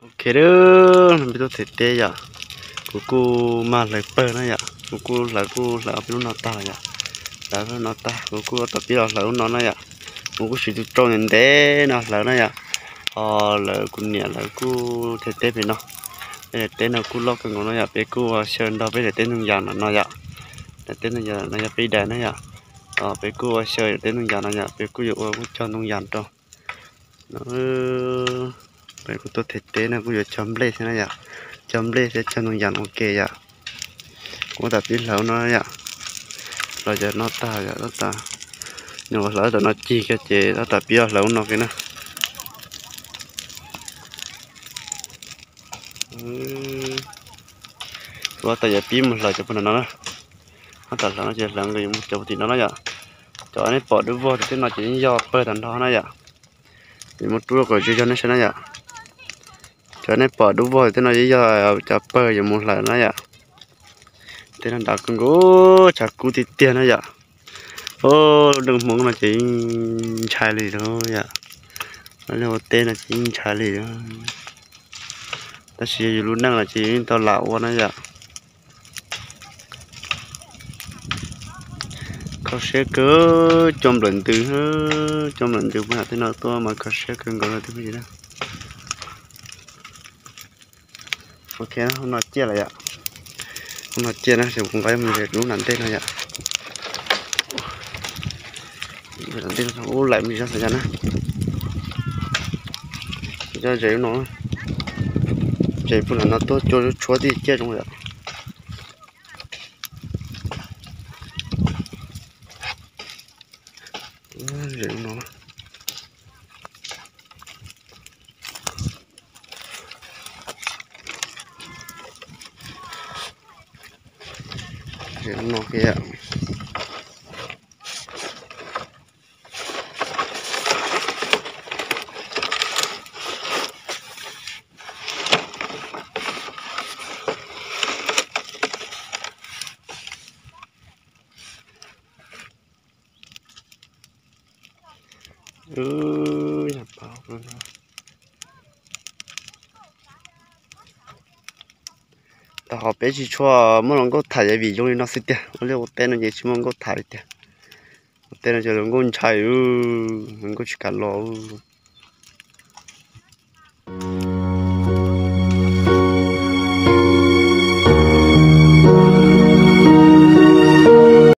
Ok, peb tuaj them teb yom. Kuv kuj mag hlawv pawg na yom, kuv kuj hlawv kuj hlawv ob peb lub no tag yom. Hlawv lub no tag kuv kuj tab tom pib los hlawv lub no na yom. Kuv kuj siv tus rau ntev ntev no hlawv na yom. Ho lawv kuv niam lawv kuj them teb pem no. Peb daim teb no kuj loj kawg nkaus no yom, peb kuj ua xyaw nrog peb daim teb ntoo yas no no yom. Daim teb ntoo yas no yog peb daim na yom. Peb kuj ua xyaw daim teb ntoo yas no yom, peb kuj yuav ua kuj cog ntoo yas rau. Peb kuj tuaj them teb no kuj yuav cog nplej thiab na yom. Cog nplej thiab cog ntoo yas ua ke yom. Kuv tab tom pib hlawv no yom. Hlawv cov no tag yom, tab tom, nws ua hlawv tom no cig kiag ces tab tom pib hlawv no kiag na. Kuv tab tom yuav pib mus hlawv cov puag nram no na. Tab tom hlawv no ces hlawv nkaus yuav mus cov puag tim no na yom. Cov nej pom dub vog tim tej no ces yeej yog pawg tag nrho na yom. Yuav muab rub kom zoo zoo nej saib na yom. Cov nej pom dub vog tim tej no yeej yog cov pawg yuav mus hlawv na yom. Tej no nrad kawg nkaus, tshav kub tiag tiag na yom. Lub neej Hmoob no ces yeej ntshai li lawm yom. Lub ua teb no ces yeej ntshai li. Tab sis yog yus lub neej lawm ces yeej tau lam ua na yom. Kho siab kawg, cua nplawm ntws, cua nplawm ntws puag nram tej no tuaj mas kho siab kawg nkaus no tus phooj ywg na. Ok, hauv no ciaj lawm yom. Hauv no ciaj na, ces kuv nqa mus ze lub nram ntej no yom. Ub, laim me zog xav yom na. Coj ze lub no, ze puag nram no tuaj cua tshuab tib ciaj zoo yom. Ze lub no. Ze lub no kiag. Tau qhov peb tsis tshua muaj hluas nkauj tham ces vim zoo li no xwb tiag, ua liaj ua teb no ces tsis muaj hluas nkauj tham li tiag. Ua teb no ces hluas nkauj ntshai, hluas nkauj tsis kam los.